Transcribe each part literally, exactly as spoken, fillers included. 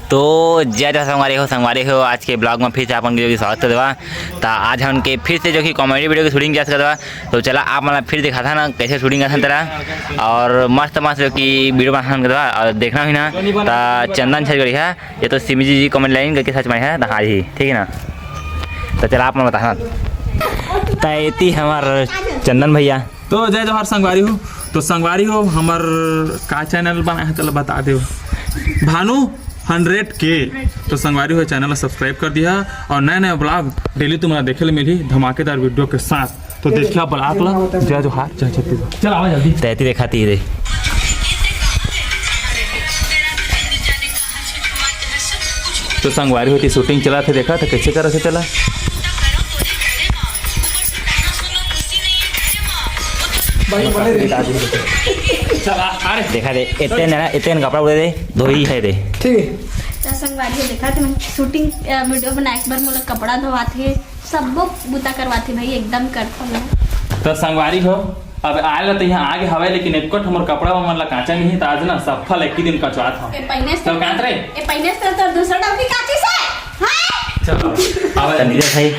तो जय जोहार संगवारी हो, संगवारी हो, आज के vlog में फिर से आप मन के जो कि स्वागत कर देवा। त आज हमन के फिर से जो कि comedy video के shooting के करवा। तो चला आप मन ला फिर दिखाथन ना कैसे shooting करथन तेला, और मस्त मस्त जो कि video बनाथन करवा और देखना ही ना। त चंदन छत्तीसगढ़िया, ये तो सिमी जी comment line करके search मारे है, त हाँ जी, ठीक है ना। तो चला आप मन बताथन। त एती हमार चंदन भैया। तो जय जोहार संगवारी हो। तो संगवारी हो, हमर का channel बनाए है, चलो बता दो, भानु हंड्रेड के। तो संगवारी हो, channel ला subscribe कर दिया और नए नए vlog daily तुम्हारा देखे ले मिली धमाकेदार video के साथ। तो देखिया vlog ला। जय जोहार, जय छत्तीसगढ़। चल आवा जल्दी। तैती दिखाती रे। तो संगवारी हो, एती shooting चला थे, देखा था कैसे करा से चला। भाई, बने रही। चला, अरे। देखा दे, इतने ना, इतने कपड़ा उड़े दे, धोई है दे। ठीक है। तो संगवारी हो, देखा थे, मैं shooting, अ, video बना, एक बार मोला कपड़ा धोवा थे, सब्बो बुता करवा थे भाई, एकदम करता मैं। तो संगवारी हो, अब आए ला तो यहाँ आगे हवे, लेकिन एको ठो हमर कपड़ा मन ला कांचा नहीं, तो आज ना सफल एक ही दिन कचवात हूँ। ए, पहिने से तो कांच रे। ए, पहिने से तो दूसरा डब्बी कांची से। हाँ? चलो, अब तब नीरज भाई,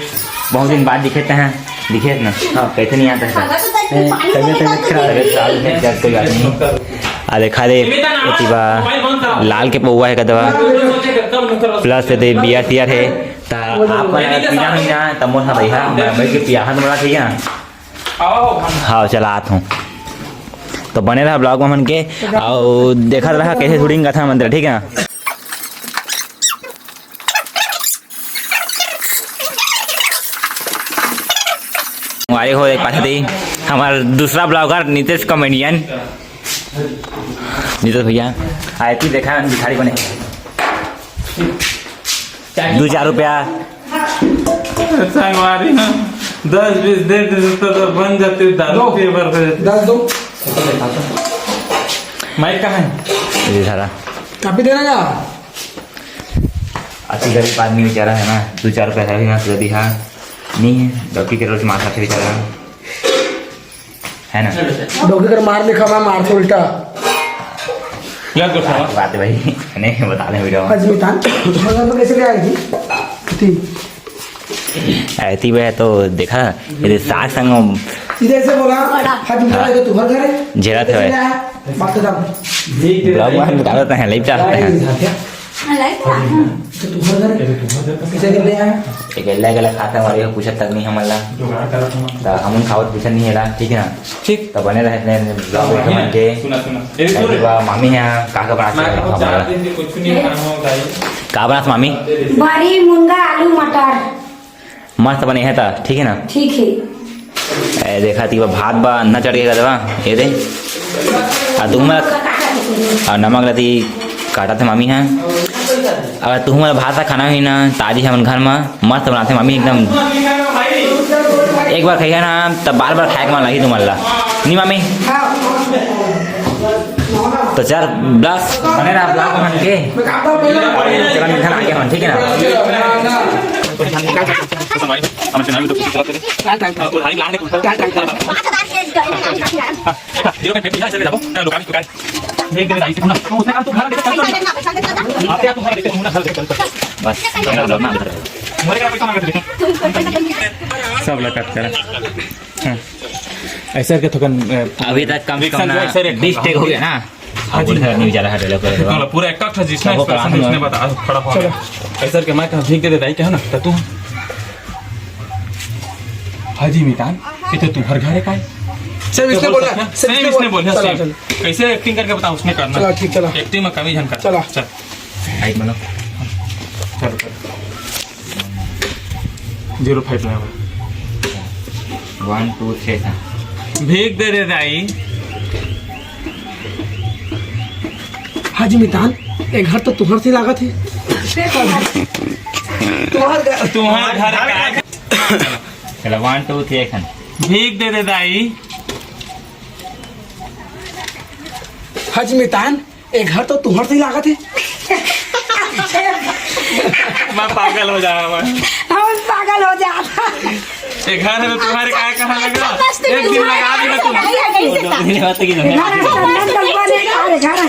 बहुत दिन बाद दिखे ते हैं, दिखे ना? हाँ। कैसे नहीं आता है? खाना तो तक ए, पानी तबीयत, में तबीयत खराब है। तबीयत खराब है, क्या कोई बात नहीं। अरे खा दे, एतिबा लाल के पौवा है कदवा, plus दे बियर सियर है, ता आप मन पीना ही ना, त मोर हा भैया, मैं बैठ के पियाहन बना, ठीक है? हाँ, चला आत हूँ। तो बने रहा vlog में मन के, और देखत रहा कैसे shooting करथन मन तेला, ठीक है ना? हमारे हो एक पाछे दी हमार दूसरा vlogger नीतीश comedian। नीतीश भैया, आए थी देखा भिखारी बने। दो चार रुपया। संगवारी ना, दस बीस दे दे तो, तो बन जाते दारू लो। पिए बर हो जाते। दस दो। माइक कहाँ है? ये सारा। कापी देना का? अति गरीब आदमी बेचारा है ना, दो चार रुपया है भी ना, तो भी हाँ, नहीं है, डॉक्टर के रोज मार खाते बेचारा। है ना? डॉक्टर कर मार नहीं खावा, मार से उल्टा। क्या कुछ हुआ? बात है भाई, नहीं बता दें वीडियो में। अजमीतान, तुम्हारे घर में कैसे ले आई थी? थी। ऐती वह तो देखा, ये साग संग इधर से बोला, हाथ उठा हाँ। ले तो तुम्हारे घर है। झेला था कैसे भाई। ले आया? बात खत्म। ब्लॉग में निकालते हैं, लाइव चलाते हैं। तो तुम्हारे घर है। कैसे ले आया? एक अल्लाह के लिए खाता हमारे को पूछत तक नहीं हमला। तो हम उन खावत पूछत नहीं है, ठीक है ना? ठीक। तो बने रहे अपने ब्लॉग में के। सुना, सुना। ये भी सुन। मामी है, का का बना मैं के तो रखा चार हमारा? दिन के कुछ नहीं खाना होता है। का बनास मामी? बड़ी, मुनगा, आलू, मटर। मस्त बने है ता, ठीक है ना? ठीक है। ए, देखा ती भात बा, अन्ना चढ़ के गदवा, ये दे। आ तुम, आ नमक लती काटा थे मामी है। अगर तुम भात सा खाना ही ना, ताजी हमन घर में मस्त बनाते मामी एकदम। एक बार खाइए ना, तब बार बार खाए के मन लगी तुम्हारा। नहीं मामी? तो चल, बस, बने रहा ब्लॉग हमन के। चला, मिलथन आगे हमन, ठीक है ना? बस, सब ला कट करा। हाँ। ऐसा करके थोकन, अ, अभी तक कम से कम ना ऐसे रे, बीस टेक हो गया ना। हाँ जी। अब उधर नहीं जा रहा है, डोले को। पूरा एक ठो जिसने सबको expression कराना उसने है। बता, खड़ा हो। चलो। ऐसा करके मैं कहा, भीग दे दे, दाई, क्या है ना, तो तू। हाँ जी, मितान, ये तो तुम्हारे घर है, का है? सेम इसने बोला, सेम इसने बोला, चलो, सेम। चलो। कैसे एक्टिंग करके बता, उसने करना। चलो, ठीक, चलो। एक्टिंग में कमी झन कर। चलो। चल। फाइव बनो। चलो, चलो। ज़ीरो फ़ाइव में। वन, टू, थ्री, था। भीग दे रे दाई। हाँ जी, मितान, ये घर तो तुम्हार से लागत है। तुम्हार घर। तुम्हार घर का। चलो, वन, टू, थ्री, एक्शन। भीग दे रे दाई। हाँ जी, मितान, ए घर तो तुहर से ही लागत है। मैं पागल हो जावा मैं। हम पागल हो जाता। ए घर है तो तुम्हारे का कहाँ लगा? एक दिन लगा भी ना तुम। नहीं, नहीं, नहीं। घर है, चंदन डब्बा नहीं, घर है, घर है।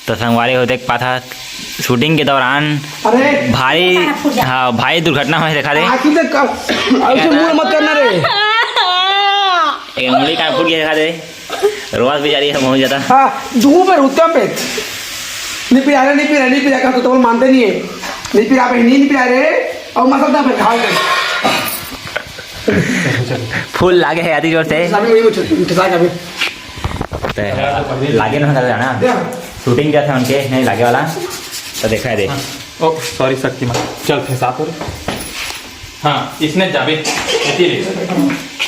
तो संगवारी हो, देख पाथा, शूटिंग के दौरान अरे भारी, हाँ, भारी दुर्घटना होय, देखा दे। आखिर तक कब, ऐसे मुंह मत करना रे। एक उंगली का फूट गया, देखा दे। रोवात भी जा रही है बहुत ज्यादा। हाँ, धूप है, रुतम पे। नहीं पिला रहे, नहीं पिला, नहीं पिला, कहा तो, तो बोल मानते नहीं है। नहीं पिला, बहनी, नहीं पिला रहे। और मसल ना फिर खाओ। फूल लागे है अति जोर से। सामने वही मुझे इंतजार कर। ते लागे ना, जाना। शूटिंग क्या था उनके, नहीं लागे वाला। तो देखा है, देख। हाँ। ओ, सॉरी शक्तिमान, चल फैसा तो रे। हाँ, इसने जाबे, एती ले।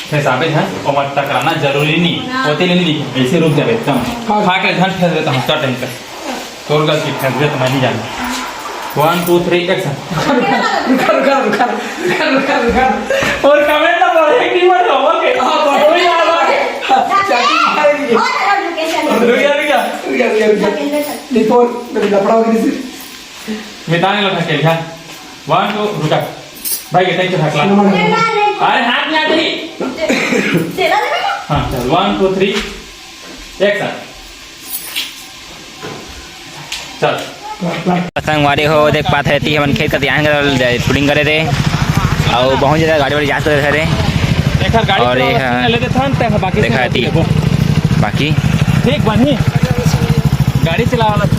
फैसाबे झन, ओमा टकराना जरूरी नहीं। हाँ। ओती ले नहीं, ऐसे रुक जाबे एकदम। हाँ। खा के झन फैस देता हूँ, चल टेंशन। तोर गलती, फैस दे तो मैं नहीं जाना। One, two, three, action। रुका, रुका, रुका। और comment ना पढ़े, एक बार रहो के। हाँ, पढ़ो। कोई आ रहा है। चाची आ रही है। रुक जा, रुक जा। रुक जा, रुक जा, रुक जा। Before, मेरी लफड़ा हो गई थी। मितान लो ठकेल, हाँ। One, two, रुका। भाई, ये तक हकला। अरे, हाथ में आ गई। हाँ, चल, one, two, three, action। चल। संगवारी हो, देख पात है, ती हमन खेत का ध्यान कर, शूटिंग करे थे। और बहुत ज्यादा गाड़ी वाड़ी जात रहे थे। एकर गाड़ी और चलावत ये, हाँ। ले देथन, ते बाकी से देखा थी। देखो। बाकी ठीक बनी। गाड़ी चलावत।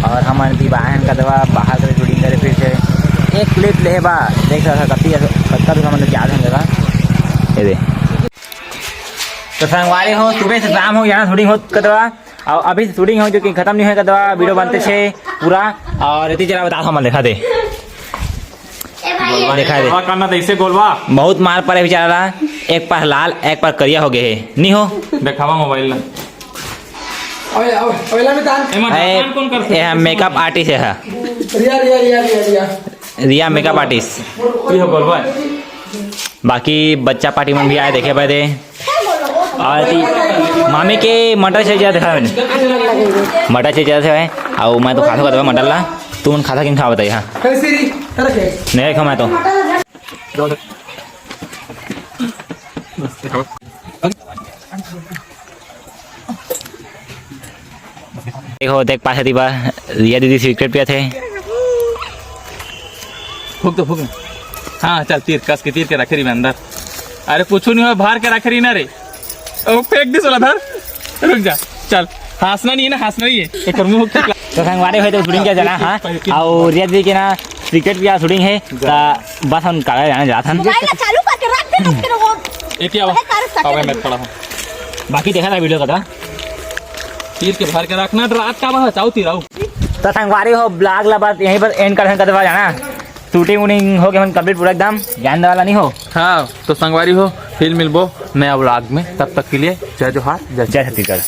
और हमन भी बाहर का दवा बाहर से शूटिंग करे, फिर से एक क्लिप ले बा, देख रहा था कति, कत्ता भी हमन जा रहे हैं। ये दे। तो संगवारी हो, सुबह से शाम हो गया ना, शूटिंग होत कतवा, और अभी से शूटिंग हो, जो कि खत्म नहीं होय कतवा, वीडियो बनते छे पूरा। और इतनी जरा बता, हमन देखा दे, देखा दे। गोलवा करना तो इसे गोलवा। बहुत मार पड़े बेचारा, एक पार लाल, एक पार करिया हो गए है, नहीं हो। दिखावा मोबाइल ला। ओए, ओए, ओए, ला में तान। एमा ए, ढक्कन कौन कर ए, सकता है? मेकअप आर्टिस्ट है। रिया, रिया, रिया, रिया, रिया। रिया मेकअप आर्टिस्ट। ये हो गोलवा। बाकी बच्चा पार्टी मन भी आए देखे बर दे। और ती मामी के मटर से ज्यादा है, मटर से ज्यादा है। और मैं तो खाता खाता मटर ला, तू मन खाता कि नहीं खा बताइए। हाँ। कैसे री? तरह के? नहीं खा मैं तो। देखो, देख पास थी बा, रिया दीदी सिगरेट पिया थे। फूक तो फूक। हाँ, चल, तीर, कस के तीर के रखे रही मैं अंदर। अरे, कुछ नहीं हो, बाहर के रखे रही ना रे। ओ, फेंक दी साला, धर। रुक जा, चल। हंसना नहीं है ना, हंसना नहीं है। एक मुंह के तो संगवारी हो तो शूटिंग क्या जाना, हाँ? और रिया दीदी के ना सिगरेट पिया शूटिंग है, ता बस हम काला जाने जात हन। मोबाइल ला चालू करके रख दे, रख के रहो। एक ही आवा। अरे, तारे सके आवा, मैं खड़ा हूँ। बाकी देखा था वीडियो का था। तीर के भर के रखना, रात का बस चाऊ तीर आओ। तो संगवारी हो, ब्लॉग ला बात यहीं पर एंड कर सकते हो जाना। शूटिंग वूटिंग हो गया, हम कंप्लीट पूरा एकदम ज्ञान वाला नहीं हो। हाँ, तो संगवारी हो, फिर मिलबो नया ब्लॉग में। तब तक के लिए जय जोहार, जय जय छत्तीसगढ़।